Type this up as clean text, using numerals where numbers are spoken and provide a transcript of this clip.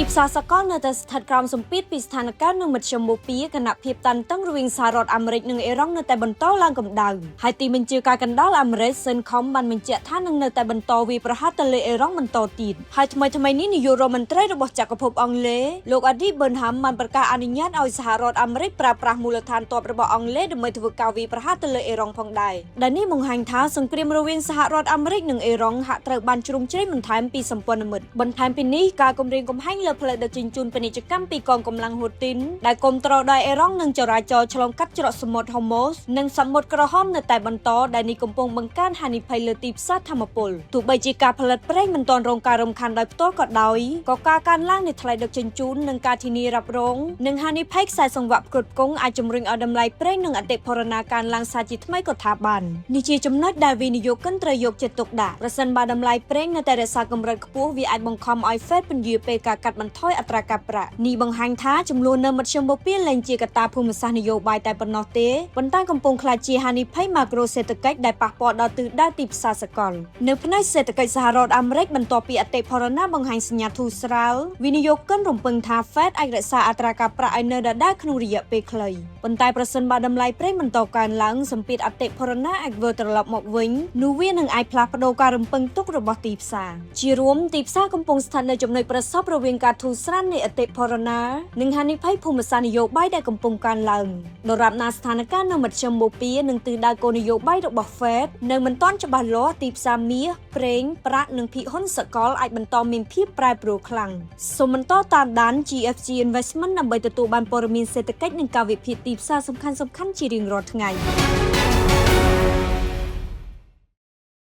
ទីផ្សារសកលនៅតែស្ថិតក្រោមសម្ពាធពីស្ថានភាពនៅមធ្យមបូព៌ាខណៈភាពតានតឹងរវាងសហរដ្ឋអាមេរិកនិងអ៊ីរ៉ង់នៅតែបន្តឡើងកម្ដៅហើយទីបញ្ជាការកណ្ដាលអាមេរិក CENTCOM បានបញ្ជាក់ថានឹងនៅតែបន្តវាយប្រហារទៅលើអ៊ីរ៉ង់បន្តទៀតហើយថ្មីថ្មីៗនេះនាយករដ្ឋមន្ត្រីរបស់ចក្រភពអង់គ្លេសលោក Andy Burnham បានប្រកាសអនុញ្ញាតឲ្យសហរដ្ឋអាមេរិកប្រើប្រាស់មូលដ្ឋានទ័ពរបស់អង់គ្លេសដើម្បីធ្វើការវាយប្រហារទៅលើអ៊ីរ៉ង់ផងដែរដែលនេះបង្ហាញថាសង្គ្រាមរវាងសហរដ្ឋអាមេរិកនិងអ៊ីរ៉ង់ហាក់ត្រូវបានជ្រោមជ្រែងបន្ថែមពីសម្ព័ន្ធមិត្តបន្ថែមពីនេះការគំរាមកំហែងលើផ្លូវដឹកជញ្ជូនពាណិជ្ជកម្មពីកងកម្លាំងហ៊ូទីនដែលគ្រប់គ្រងដោយអ៊ីរ៉ង់និងចរាចរណ៍ឆ្លងកាត់ច្រកសមុទ្រហូម៉ូសនិងសមុទ្រក្រហមនៅតែបន្តដែលនេះកំពុងបង្កើនហានិភ័យលើទីផ្សារថាមពលទោះបីជាការផលិតប្រេងមិនទាន់រងការរំខានដោយផ្ទាល់ក៏ដោយក៏ការកើនឡើងនៃថ្លៃដឹកជញ្ជូននិងការធានារ៉ាប់រងនិងហានិភ័យខ្សែសង្វាក់ផ្គត់ផ្គង់អាចជំរុញឲ្យតម្លៃប្រេងនិងអតិផរណាកើនឡើងសាជាថ្មីក៏ថាបាននេះជាចំណុចដែលវិនិយោគិនត្រូវយកចិត្តទុកដាក់ប្រសិនបើតម្លៃប្រេងនៅតែរក្សាកម្រិតខ្ពស់វាអាចបង្ខំឲ្យ Fed ពន្យារពេលការកាត់បន្ថយអត្រាការប្រាក់នេះបង្ហាញថាចំនួននៅមធ្យមបូព៌ាលែងជាកត្តាភូមិសាស្ត្រនយោបាយតែប៉ុណ្ណោះទេប៉ុន្តែកំពុងក្លាយជាហានិភ័យម៉ាក្រូសេដ្ឋកិច្ចដែលប៉ះពាល់ដល់ទិសដៅទីផ្សារសកលនៅផ្នែកសេដ្ឋកិច្ចសហរដ្ឋអាមេរិកបន្ទាប់ពីអតិផរណាបង្ហាញសញ្ញាធូរស្រាលវិនិយោគិនរំពឹងថា Fed អាចរក្សាអត្រាការប្រាក់ឲ្យនៅដដែលក្នុងរយៈពេលខ្លីប៉ុន្តែប្រសិនបើតម្លៃប្រេងបន្តកើនឡើងសម្ពាធអតិផរណាអាចវិលត្រឡប់មកវិញនោះវានឹងអាចផ្លាស់ប្ដូរការរំពឹងទុករបស់ទីផ្សារជារួមទីផ្សារកំពុងស្ថិតនៅចំណុចប្រសពរវាងការធូរស្រាលនៃអតិផរណានិងហានិភ័យភូមិសាស្ត្រនយោបាយដែលកំពុងកើនឡើងដរាបណាស្ថានភាពនៅមធ្យមបូព៌ានិងទិសដៅគោលនយោបាយរបស់ Fed នៅមិនទាន់ច្បាស់លាស់ទីផ្សារមាសប្រេងប្រាក់និងភាគហ៊ុនសកលអាចបន្តមានភាពប្រែប្រួលខ្លាំងសូមបន្តតាមដាន GFG Investment ដើម្បីទទួលបានព័ត៌មានសេដ្ឋកិច្ចនិងការវិភាគទីផ្សារសំខាន់ៗជារៀងរាល់ថ្ងៃ។